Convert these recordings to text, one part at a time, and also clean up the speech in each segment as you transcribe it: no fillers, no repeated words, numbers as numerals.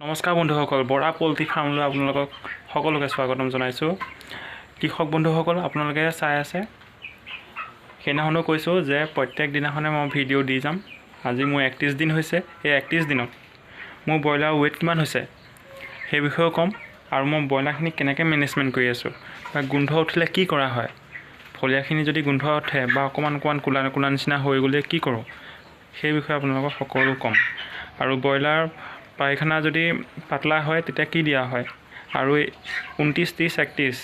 নমস্কাৰ বন্ধুসকল, বৰা পল্ট্ৰি ফাৰ্মলৈ আপোনালোকক সকলোকে স্বাগতম জনাইছোঁ। কৃষক বন্ধুসকল, আপোনালোকে চাই আছে, সেইদিনাখনো কৈছোঁ যে প্ৰত্যেক দিনাখনে মই ভিডিঅ' দি যাম। আজি মোৰ 31 দিন হৈছে। এই 31 দিনত মোৰ ব্ৰইলাৰ ৱেইট কিমান হৈছে সেই বিষয়েও ক'ম আৰু মই ব্ৰইলাৰখিনি কেনেকৈ মেনেজমেণ্ট কৰি আছোঁ বা গোন্ধ উঠিলে কি কৰা হয়, ফলীয়াখিনি যদি গোন্ধ উঠে বা অকণমান অকণমান ক'লা ক'লা নিচিনা হৈ গ'লে কি কৰোঁ, সেই বিষয়ে আপোনালোকক সকলো ক'ম। আৰু ব্ৰইলাৰ পায়খানা যদি পাতলা হয় তেতিয়া কি দিয়া হয়, আৰু 29, 30, 31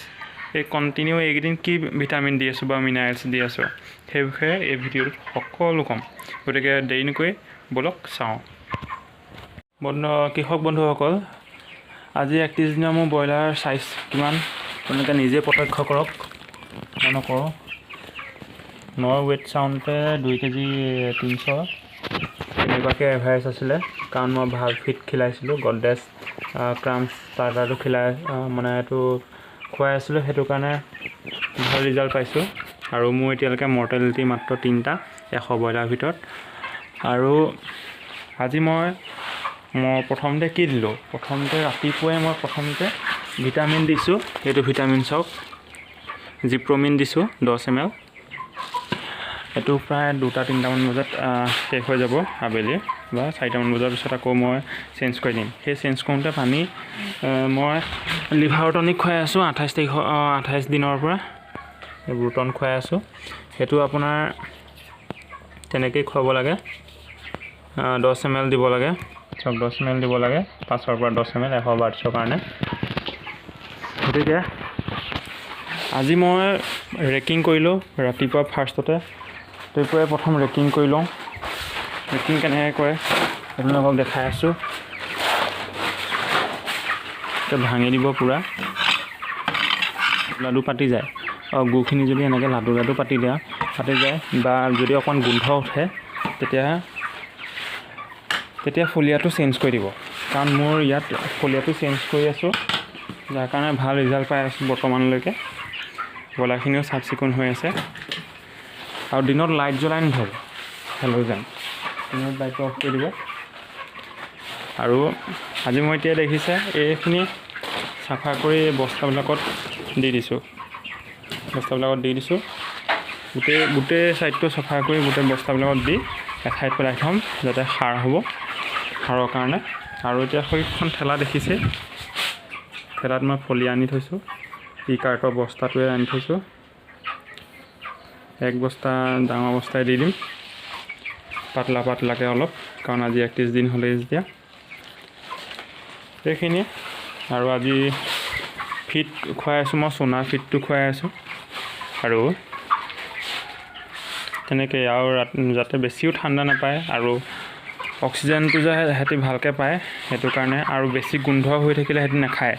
এই কণ্টিনিউ এইকেইদিন কি ভিটামিন দি আছোঁ বা মিনাৰেলছ দি আছোঁ, সেই বিষয়ে এই ভিডিঅ'টোত সকলো ক'ম। গতিকে দেৰি নকৰি ব'লক চাওঁ। কৃষক বন্ধুসকল, আজি 31 দিনৰ মোৰ ব্ৰইলাৰ চাইজ কিমান আপোনালোকে নিজে প্ৰত্যক্ষ কৰক, মই নকৰোঁ। নৰ ৱেইট চাওঁতে 2 কেজি 300 তেনেকুৱাকৈ এভাৰেজ আছিলে, কাৰণ মই ভাল ফিড খিলাইছিলোঁ। গডৰেজ ক্ৰাম ষ্টাৰ্টাৰটো খিলাই মানে এইটো খুৱাই আছিলোঁ, সেইটো কাৰণে ভাল ৰিজাল্ট পাইছোঁ। আৰু মোৰ এতিয়ালৈকে মৰ্টেলিটি মাত্ৰ 3টা 100 ব্ৰইলাৰৰ ভিতৰত। আৰু আজি মই মই প্ৰথমতে কি দিলোঁ? প্ৰথমতে ৰাতিপুৱাই মই প্ৰথমতে ভিটামিন দিছোঁ। সেইটো ভিটামিন চাওক, জিপ্ৰমিন দিছোঁ 10 এম এল। এইটো প্ৰায় 2টা 3টামান বজাত শেষ হৈ যাব আবেলি বা 4টামান বজাৰ পিছত আকৌ মই চেঞ্জ কৰি দিম। সেই চেঞ্জ কৰোঁতে পানী মই লিভাৰ টনিক খুৱাই আছোঁ 28 তাৰিখৰ, 28 দিনৰ পৰা ব্ৰুটন খুৱাই আছোঁ। সেইটো আপোনাৰ তেনেকেই খুৱাব লাগে, 10 এম এল দিব লাগে। চাওক, 10 এম এল দিব লাগে, 5ৰ পৰা 10 এম এল 100 বাৰ্ডছৰ কাৰণে। গতিকে আজি মই ৰেকিং কৰিলোঁ ৰাতিপুৱা। ফাৰ্ষ্টতে ৰাতিপুৱাই প্ৰথম ৰেকিং কৰি লওঁ। ৰেকিং কেনেকৈ কৰে আপোনালোকক দেখাই আছোঁ। এতিয়া ভাঙি দিব, পূৰা লাডু পাতি যায়। আৰু গুখিনি যদি এনেকৈ লাডু লাডু পাতি দিয়া পাতি যায় বা যদি অকণ গোন্ধ উঠে, তেতিয়া তেতিয়া ফলিয়াটো চেঞ্জ কৰি দিব। কাৰণ মোৰ ইয়াত ফলিয়াটো চেঞ্জ কৰি আছোঁ, যাৰ কাৰণে ভাল ৰিজাল্ট পাই আছোঁ বৰ্তমানলৈকে। ব্ৰইলাৰখিনিও চাফ চিকুণ হৈ আছে। আৰু দিনত লাইট জ্বলাই নথ'ব, হেল'জেন। দিনত লাইটটো অফ কৰি দিব। আৰু আজি মই এতিয়া দেখিছে এইখিনি চাফা কৰি বস্তাবিলাকত দি দিছোঁ, বস্তাবিলাকত দি দিছোঁ। গোটেই গোটেই ছাইডটো চাফা কৰি গোটেই বস্তাবিলাকত দি এঠাইত পেলাই থ'ম, যাতে সাৰ হ'ব, সাৰৰ কাৰণে। আৰু এতিয়া সেইখন ঠেলা দেখিছে, ঠেলাত মই ফলিয়া আনি থৈছোঁ। ই কাৰ্টৰ বস্তাটোৱে আনি থৈছোঁ। এক বস্তা ডাঙৰ বস্তাই দি দিম, পাতলা পাতলাকৈ অলপ, কাৰণ আজি 31 দিন হ'লেই যেতিয়া। সেইখিনিয়ে। আৰু আজি ফিড খুৱাই আছোঁ, মই চোনা ফিডটো খুৱাই আছোঁ। আৰু তেনেকেই আৰু যাতে বেছিও ঠাণ্ডা নাপায় আৰু অক্সিজেনটো যে সিহঁতি ভালকৈ পায়, সেইটো কাৰণে। আৰু বেছি গোন্ধ হৈ থাকিলে সিহঁতি নাখায়,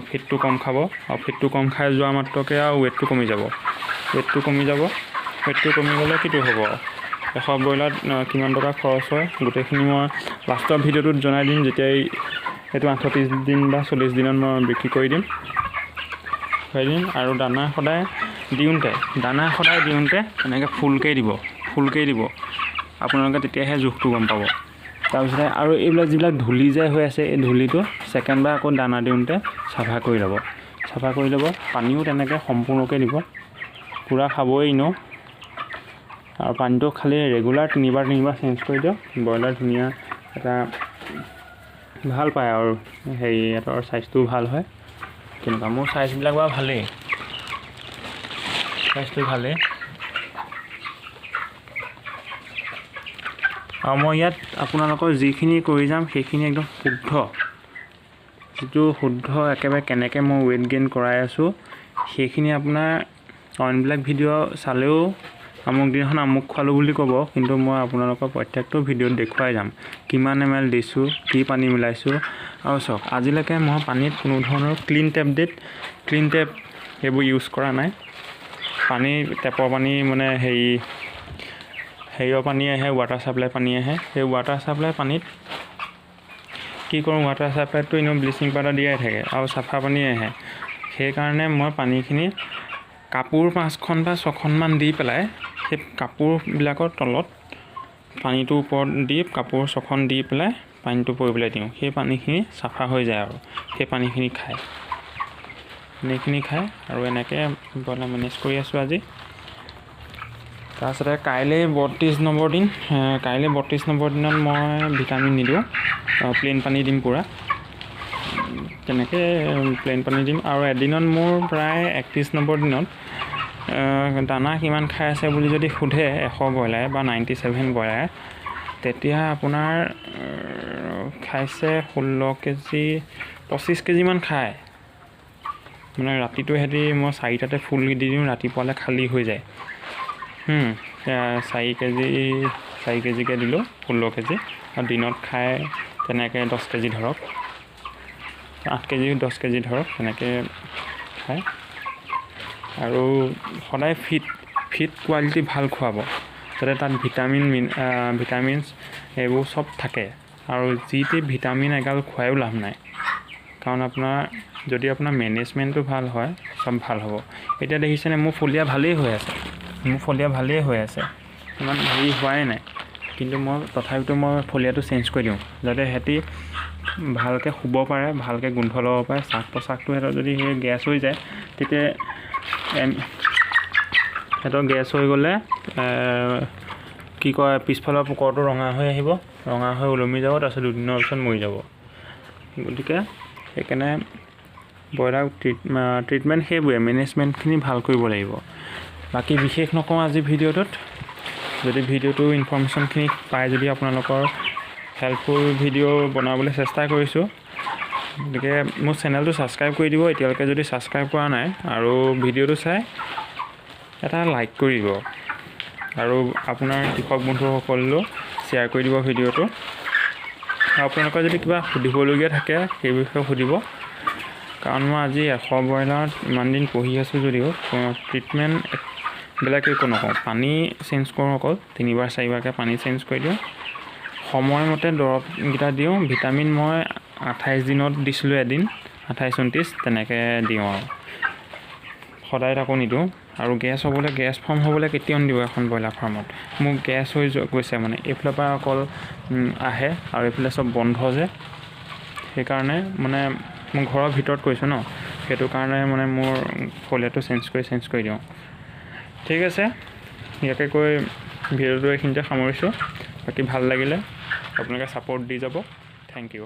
ফিডটো কম খাব। আৰু ফিডটো কম খাই যোৱা মাত্ৰকে আৰু ৱেইটটো কমি যাব, ৱেইটটো কমি যাব। ৱেইটটো কমি গ'লে কিটো হ'ব? 100 ব্ৰইলাৰত কিমান টকা খৰচ হয়, গোটেইখিনি মই লাষ্টৰ ভিডিঅ'টোত জনাই দিম, যেতিয়া এইটো 38 দিন বা 40 দিনত মই বিক্ৰী কৰি দিম, খুৱাই দিম। আৰু দানা সদায় দিওঁতে এনেকৈ ফুলকেই দিব, ফুলকেই দিব আপোনালোকে, তেতিয়াহে জোখটো গম পাব। তাৰপিছতে আৰু এইবিলাক যিবিলাক ধূলি যে হৈ আছে, এই ধূলিটো ছেকেণ্ড বাৰ আকৌ দানা দিওঁতে চাফা কৰি ল'ব, চাফা কৰি ল'ব। পানীও তেনেকৈ সম্পূৰ্ণকৈ দিব, পূৰা খাবই এনেও। আৰু পানীটো খালি ৰেগুলাৰ তিনিবাৰ তিনিবাৰ চেঞ্জ কৰি দিয়ক। ব্ৰইলাৰ ধুনীয়া এটা ভাল পায় আৰু হেৰি ইহঁতৰ চাইজটোও ভাল হয়। তেনেকুৱা মোৰ চাইজবিলাক বাৰু ভালেই, চাইজটো ভালেই। আৰু মই ইয়াত আপোনালোকৰ যিখিনি কৰি যাম, সেইখিনি একদম শুদ্ধ, যিটো শুদ্ধ একেবাৰে কেনেকৈ মই ৱেইট গেইন কৰাই আছোঁ, সেইখিনি আপোনাৰ অইনবিলাক ভিডিঅ' চালেও আমুক দিনাখন আমুক খোৱালোঁ বুলি ক'ব, কিন্তু মই আপোনালোকৰ প্ৰত্যেকটো ভিডিঅ'ত দেখুৱাই যাম কিমান এম এল দিছোঁ, কি পানী মিলাইছোঁ। আৰু চাওক, আজিলৈকে মই পানীত কোনো ধৰণৰ ক্লিন টেবলেট, ক্লিন টেপ সেইবোৰ ইউজ কৰা নাই। পানী টেপৰ পানী, মানে হেৰিয়ৰ পানী আহে, ৱাটাৰ ছাপ্লাই পানী আহে। সেই ৱাটাৰ ছাপ্লাই পানীত কি কৰোঁ? ৱাটাৰ ছাপ্লাইতটো এনেও ব্লিচিং পাউডাৰ দিয়াই থাকে আৰু চাফা পানী আহে। সেইকাৰণে মই পানীখিনি কাপোৰ পাঁচখন বা ছখনমান দি পেলাই, সেই কাপোৰবিলাকৰ তলত পানীটোৰ ওপৰত দি কাপোৰ ছখন দি পেলাই পানীটো পৰিবলৈ দিওঁ। সেই পানীখিনি চাফা হৈ যায় আৰু সেই পানীখিনি খায়, পানীখিনি খায় আৰু এনেকৈ ব্ৰইলাৰ মেনেজ কৰি আছোঁ আজি। তাৰপিছতে কাইলৈ 32 নম্বৰ দিন। কাইলৈ 32 নম্বৰ দিনত মই ভিটামিন নিদিওঁ, প্লেইন পানী দিম পূৰা, তেনেকৈ প্লেইন পানী দিম। আৰু এদিনত মোৰ প্ৰায় 31 নম্বৰ দিনত দানা কিমান খাই আছে বুলি যদি সোধে 100 ব্ৰইলাৰে বা 97 ব্ৰইলাৰে, তেতিয়া আপোনাৰ খাইছে 16 কেজি 25 কেজিমান খায়। মানে ৰাতিটো সিহঁতি মই 4টাতে ফুল দি দিওঁ, ৰাতিপুৱালৈ খালী হৈ যায়। 4 কেজিকৈ দিলোঁ 16 কেজি, আৰু দিনত খায় তেনেকৈ 10 কেজি ধৰক, 8 কেজি 10 কেজি ধৰক তেনেকৈ খায়। আৰু সদায় ফিড ফিড কোৱালিটি ভাল খুৱাব, যাতে তাত ভিটামিনছ এইবোৰ চব থাকে। আৰু যি টি ভিটামিন এগাল খুৱায়ো লাভ নাই, কাৰণ আপোনাৰ যদি আপোনাৰ মেনেজমেণ্টটো ভাল হয় চব ভাল হ'ব। এতিয়া দেখিছেনে মোৰ ফলীয়া ভালেই হৈ আছে, মোৰ ফলীয়া ভালেই হৈ আছে, ইমান হেৰি হোৱাই নাই, কিন্তু মই তথাপিতো মই ফলীয়াটো চেঞ্জ কৰি দিওঁ, যাতে সিহঁতি ভালকৈ শুব পাৰে, ভালকৈ গোন্ধ ল'ব পাৰে। শ্বাস প্ৰশ্বাসটো সিহঁতৰ যদি সেই গেছ হৈ যায়, তেতিয়া সিহঁতৰ গেছ হৈ গ'লে কি কয়, পিছফালৰ পোকৰটো ৰঙা হৈ আহিব, ৰঙা হৈ ওলমি যাব, তাৰপিছত দুদিনৰ পিছত মৰি যাব। গতিকে সেইকাৰণে ব্ৰইলাৰ ট্ৰিটমেণ্ট সেইবোৰে, মেনেজমেণ্টখিনি ভাল কৰিব লাগিব। বাকী বিশেষ নকওঁ আজি ভিডিঅ'টোত। যদি ভিডিঅ'টো ইনফৰ্মেশ্যনখিনি পাই যদি আপোনালোকৰ হেল্পফুল ভিডিঅ' বনাবলৈ চেষ্টা কৰিছোঁ, গতিকে মোৰ চেনেলটো ছাবস্ক্ৰাইব কৰি দিব এতিয়ালৈকে যদি ছাবস্ক্ৰাইব কৰা নাই, আৰু ভিডিঅ'টো চাই এটা লাইক কৰি দিব, আৰু আপোনাৰ কৃষক বন্ধুসকললৈও শ্বেয়াৰ কৰি দিব ভিডিঅ'টো। আৰু আপোনালোকৰ যদি কিবা সুধিবলগীয়া থাকে সেই বিষয়ে সুধিব, কাৰণ মই আজি 100 ব্ৰইলাৰত ইমান দিন পুহি আছোঁ যদিও ট্ৰিটমেণ্ট বেলেগ একো নকওঁ, পানী চেঞ্জ কৰোঁ অকল 3 4বাৰকৈ পানী চেঞ্জ কৰি দিওঁ, সময়মতে দৰৱকেইটা দিওঁ। ভিটামিন মই 28 দিনত দিছিলোঁ এদিন, 28 29 তেনেকৈ দিওঁ, আৰু সদায় তাকো নিদিওঁ। আৰু গেছ হ'বলৈ, গেছ ফৰ্ম হ'বলৈ কেতিয়াও নিদিব এখন ব্ৰইলাৰ ফাৰ্মত। মোৰ গেছ হৈ গৈছে, মানে এইফালৰ পৰা অকল আহে আৰু এইফালে চব বন্ধ যে, সেইকাৰণে মানে মোৰ ঘৰৰ ভিতৰত কৰিছোঁ ন, সেইটো কাৰণে মানে মোৰ ফলিয়াটো চেঞ্জ কৰি দিওঁ। ঠিক আছে, ইয়াকে কৈ ভিডিঅ'টো এইখিনিতে সামৰিছোঁ। বাকী ভাল লাগিলে আপোনালোকে ছাপোৰ্ট দি যাব। Thank you.